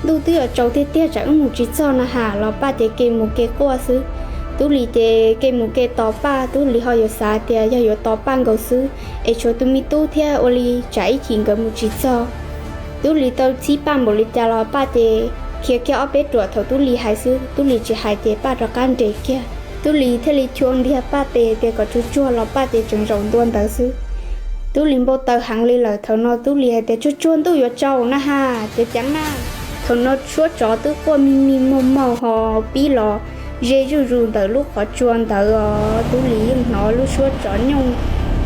Ntuj twb yuav tsaus tiag tiag tsam wb mus tsis txog na has los Paj ces ke mus ke quaj xwb. Tub Lis ces ke mus ke tos Paj, Tub Lis ho yuav xav tias yog yuav tos Paj nkaus xwb es tshuav tus me tub thiab ua li tsam ib chim nkawd mus tsis txog. Tub Lis tau txhib Paj npaum li cas los Paj ces khiav kiag ob peb ruam thaum Tub Lis hais xwb, Tub Lis tsis hais ces Paj rov qab nres kiag. Tub Lis thiaj li chua ntiag Paj tes tias kom tsuag tsuag los Paj ces tseem zaum ntua ntawd xwb. Tub Lis npau taws heev li lawm, thaum no Tub Lis hais tias tsuag tsuag ntuj yuav tsaus na has, ceev ceev na. Thaum no suab tsov twb quaj mi mi maug maug ho pib los ze zuj zus ntawm lub qhov tsua ntawd os. Tub Lis yeej hnov lub suab tsov nyooj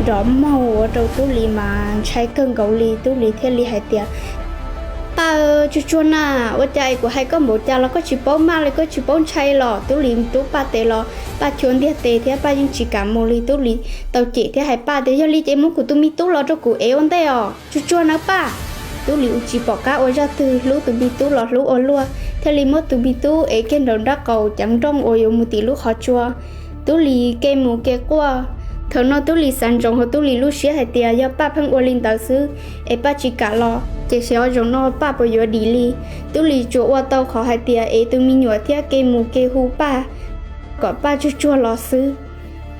nrov maug ua rau Tub Lis mas ntshai kawg nkaus li. Tub Lis thiaj li hais tias Paj, tsuag tsuag na, ua cas es kuv hais koj npaum cas los koj tsis paub maj li, koj tsis paub ntshai los? Tub Lis rub Paj tes los Paj chua ntiag tes thiab Paj yeej tsis kam mus li. Tub Lis tau cem thiab hais Paj tias yog li ces muab kuv tus me tub los rau kuv ev ua ntej os, tsuag tsuag nawb Paj. Tub Lis ua tsis pom qab ua zaj twg, hlub tus me tub los hlub ua luaj, thiaj li muab tus me tub ev kiag nraum nraub qaum ceev nrooj uas yuav mus tim lub qhov tsua. Tub Lis ke mus ke quaj. Thaum no Tub Lis xav ntsoov hauv Tub Lis lub siab hais tias yog Paj pheej ua li ntawd xwb es Paj tsis kam los ces xyov zaum no Paj puas yuav dim li. Tub Lis tsuas ua tau qhov hais tias ev tus me nyuam thiab ke mus ke hu Paj kom Paj tsuag tsuag los xwb.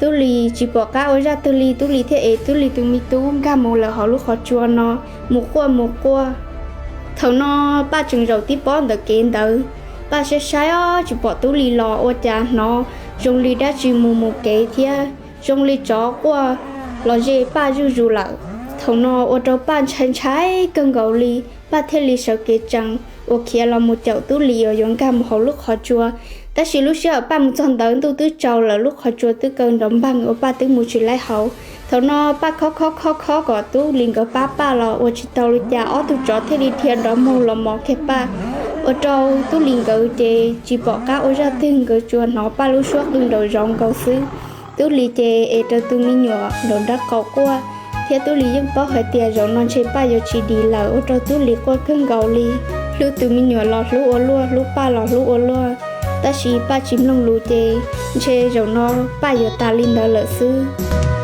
Tub Lis tsis pom qab ua zaj twg li, Tub Lis thiaj ev Tub Lis tus me tub nkag mus lawm hauv lub qhov tsua no mus quaj mus quaj. Thaum no Paj tseem zaum tib pob ntawm kev ntawd, Paj saib saib os tsis pom Tub Lis los, ua cas hnov zoo li dab tsi mus mus kev thiab zoo li tsov quaj los ze Paj zuj zus lawm. Thaum no ua rau Paj ntshai ntshai kawg nkaus li, Paj thiaj li sawv kev tsees uas khiav los mus caum Tub Lis uas yuav nkag mus hauv lub qhov tsua. Tab sis lub sij hawm Paj mus txog ntawd ntuj twb tsaus lawm, lub qhov tsua twb kaw nrov npeeg uas Paj twb mus tsis laib hauv. Thaum no Paj khob khob khob khob kom Tub Lis nkawd pab Paj los ua tsis tau li cas, ob tug tsov thiaj li dhia nrov maug los mos kiag Paj. Ua rau Tub Lis nkawd ces tsis pom qab ua zaj twg, nkawd tsuas hnov Paj lub suab qw nraum zoov nkaus xwb. Tub Lis ces ev rau tus me nyuam nraum nraub qaum quaj, thiab Tub Lis yeej paub hais tias zaum no ntshe Paj yuav tsis dim lawm, ua rau Tub Lis quaj kawg nkaus li. Hlub tus me nyuam los hlub ua luaj, hlub Paj los hlub ua luaj, tab sis Paj tsis mloog lus ces ntshe zaum no Paj yuav tas li ntawd lawm xwb.